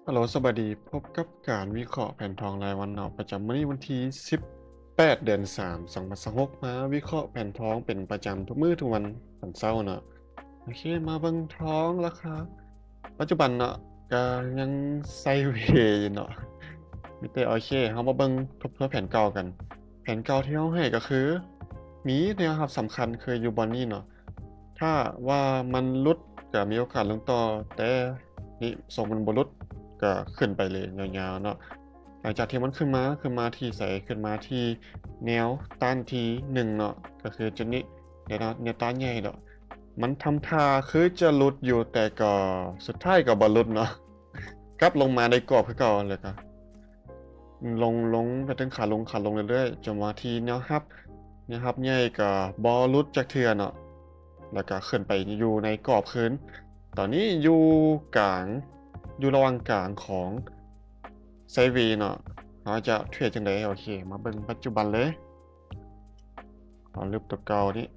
ຮັລໂຫຼ ສະບາຍດີ, ພົບກັບການວິເຄາະແຜນທອງລາຍວັນເນາະ ປະຈຳມື້ນີ້ວັນທີສິບແປດ ເດືອນສາມ ສອງພັນຊາວຫົກ ມາວິເຄາະແຜນທອງເປັນປະຈຳທຸກມື້ທຸກວັນຕອນເຊົ້າເນາະ. ໂອເຄ ມາເບິ່ງທອງລາຄາປັດຈຸບັນເນາະ ກະຍັງໄຊເວຢູ່ເນາະ ມີແຕ່ ໂອເຄ ເຮົາມາເບິ່ງທົບທວນແຜນເກົ່າກັນ. ແຜນເກົ່າທີ່ເຮົາໃຫ້ກະຄື ມີແນວຮັບສຳຄັນຄືຢູ່ບ່ອນນີ້ເນາະ ຖ້າວ່າມັນຫຼຸດກະມີໂອກາດລົງຕໍ່ ແຕ່ນີ້ຊົງມັນບໍ່ຫຼຸດກະຂຶ້ນໄປເລີຍຍາວໆເນາະ. ຫຼັງຈາກທີ່ມັນຂຶ້ນມາ ຂຶ້ນມາທີ່ໃສ? ຂຶ້ນມາທີ່ແນວຕ້ານທີໜຶ່ງເນາະ ກະຄືຈຸດນີ້ ແນວ ແນວຕ້ານໃຫຍ່ເນາະ ມັນທຳທ່າຄືຈະຫຼຸດຢູ່ ແຕ່ກໍສຸດທ້າຍກໍບໍ່ຫຼຸດເນາະ ກັບລົງມາໃນກອບຄືເກົ່າ ແລ້ວກໍລົງ ລົງໄປເຖິງຂາລົງ ຂາລົງເລື້ອຍໆ ຈົນມາທີ່ແນວຮັບ ແນວຮັບໃຫຍ່ກໍບໍ່ຫຼຸດຈັກເທື່ອເນາະ ແລ້ວກໍຂຶ້ນໄປຢູ່ໃນກອບຄືນ. ຕອນນີ້ຢູ່ກາງ ຢູ່ລະຫວ່າງກາງຂອງໄຊເວເນາະ ເຮົາຈະເທຣດຈັ່ງໃດ? ໂອເຄ ມາເບິ່ງປັດຈຸບັນເລີຍ. ເອົາລຶບຕົວເກົ່ານີ້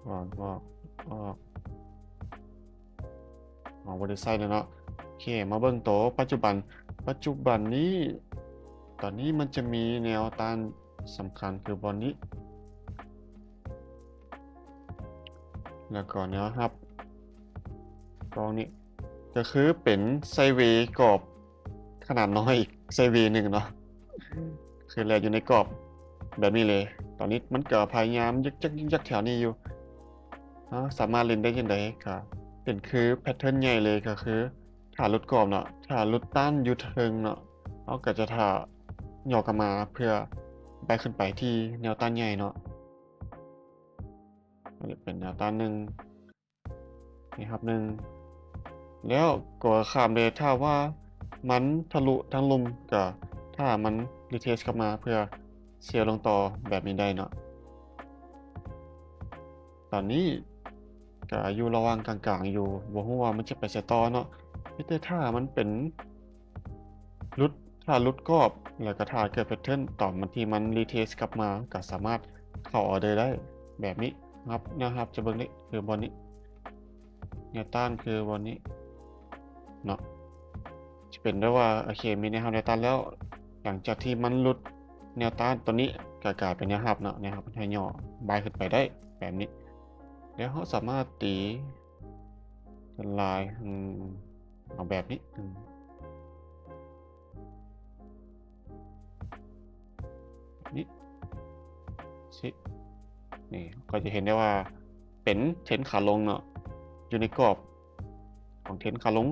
ຖອນອອກ ອອກ ເອົາ ບໍ່ໄດ້ໃຊ້ແລ້ວເນາະ. ໂອເຄ ມາເບິ່ງໂຕປັດຈຸບັນ ປັດຈຸບັນນີ້ ຕອນນີ້ມັນຈະມີແນວຕ້ານສຳຄັນຄືບ່ອນນີ້ ແລ້ວກໍແນວຮັບກອງນີ້ ກໍຄືເປັນໄຊເວກອບຂະໜາດນ້ອຍ ໄຊເວໜຶ່ງເນາະ ຄືແລ່ນຢູ່ໃນກອບແບບນີ້ເລີຍ. ຕອນນີ້ມັນກໍພະຍາຍາມຍຶກຈັກຍຶກຈັກແຖວນີ້ຢູ່ ເຮົາສາມາດຫຼິ້ນໄດ້ຈັ່ງໃດ? ກໍເປັນຄືແພັດເທີນໃຫຍ່ເລີຍ ກໍຄືຖ້າຫຼຸດກອບເນາະ ຖ້າຫຼຸດຕ້ານຢູ່ເທິງເນາະ ເຮົາກໍຈະຖ້າຫຍໍ້ກັບມາເພື່ອໄປຂຶ້ນໄປທີ່ແນວຕ້ານໃຫຍ່ເນາະ. ອັນນີ້ເປັນແນວຕ້ານໜຶ່ງ ແນວຮັບໜຶ່ງ ແລ້ວກໍຂ້າມເລີຍ ຖ້າວ່າມັນທະລຸທາງລຸ່ມ ກໍຖ້າມັນຣີເທສກັບມາເພື່ອເຊວລົງຕໍ່ແບບນີ້ໄດ້ເນາະ. ຕອນນີ້ກະຢູ່ລະຫວ່າງກາງໆຢູ່ ບໍ່ຮູ້ວ່າມັນຈະໄປໃສຕໍ່ເນາະ ມີແຕ່ຖ້າມັນເປັນຫຼຸດ ຖ້າຫຼຸດກອບ ແລ້ວກະຖ້າເກີດແພັດເທີນຕອນມັນທີ່ມັນຣີເທສກັບມາ ກະສາມາດເຂົ້າອອເດີໄດ້ແບບນີ້. ຮັບ ແນວຮັບຈະເບິ່ງນີ້ ຄືບ່ອນນີ້ ແນວຕ້ານຄືບ່ອນນີ້ເນາະ ຈະເປັນໄດ້ວ່າ ໂອເຄ ມີແນວຮັບແນວຕ້ານແລ້ວ ຫຼັງຈາກທີ່ມັນຫຼຸດແນວຕ້ານຕົວນີ້ ກະກາຍເປັນແນວຮັບເນາະ ແນວຮັບໃຫ້ຫຍໍ້ບາຍຂຶ້ນໄປໄດ້ແບບນີ້. ແລ້ວເຮົາສາມາດຕີເສັ້ນລາຍ ອືມ ເອົາແບບນີ້ ອືມ ນີ້ ຊິ ນີ້ ກໍຈະເຫັນໄດ້ວ່າເປັນເທຣນຂາລົງເນາະ ຢູ່ໃນກອບຂອງເທຣນຂາລົງ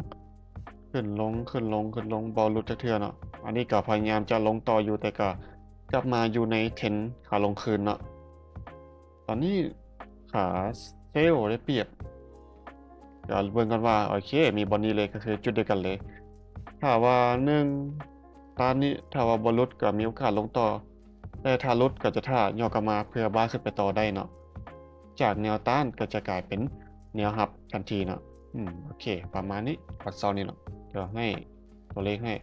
ຂຶ້ນລົງ ຂຶ້ນລົງ ຂຶ້ນລົງ ບໍ່ຫຼຸດຈັກເທື່ອເນາະ. ອັນນີ້ກໍພະຍາຍາມຈະລົງຕໍ່ຢູ່ ແຕ່ກໍກັບມາຢູ່ໃນເທຣນຂາລົງຄືນເນາະ. ຕອນນີ້ຂາເຊວໄດ້ປຽບ ດຽວເບິ່ງກັນວ່າ ໂອເຄ ມີບ່ອນນີ້ເລີຍ ກໍຄືຈຸດດຽວກັນເລີຍ. ຖ້າວ່າໜຶ່ງ ຕ້ານນີ້ ຖ້າວ່າບໍ່ຫຼຸດກໍມີໂອກາດລົງຕໍ່ ແຕ່ຖ້າຫຼຸດກໍຈະຖ້າຫຍໍ້ກັບມາເພື່ອບາຍຂຶ້ນໄປຕໍ່ໄດ້ເນາະ. ຈາກແນວຕ້ານກໍຈະກາຍເປັນແນວຮັບທັນທີເນາະ. ອືມ ໂອເຄ ປະມານນີ້ ວັນເສົານີ້ເນາະ. ດຽວໃຫ້ຕົວເລກໃຫ້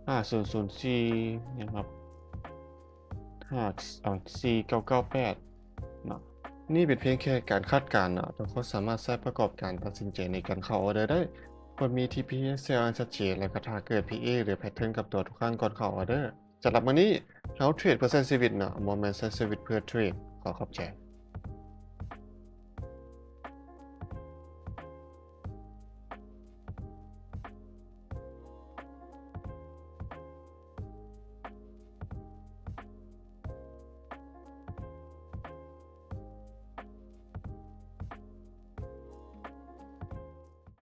ຫ້າສູນສູນສີ່ ນະຄັບ ຫ້າ ເອີ ສີ່ເກົ້າເກົ້າແປດ ເນາະ. ນີ້ເປັນພຽງແຄ່ການຄາດການເນາະ, ທຸກຄົນສາມາດໃຊ້ປະກອບການຕັດສິນໃຈໃນການເຂົ້າອອເດີໄດ້. ຄວນມີ ທີພີ ເອັກແອລ ຊັດເຈນ ແລະກໍຖ້າເກີດ ພີ ເອ ຫຼື ແພັດເທີນກັບຕົວທຸກຄັ້ງກ່ອນເຂົ້າອອເດີ. ສຳລັບມື້ນີ້ເຮົາເທຣດເພື່ອໃຊ້ຊີວິດເນາະ, ບໍ່ແມ່ນໃຊ້ຊີວິດເພື່ອເທຣດ. ຂໍຂອບໃຈ.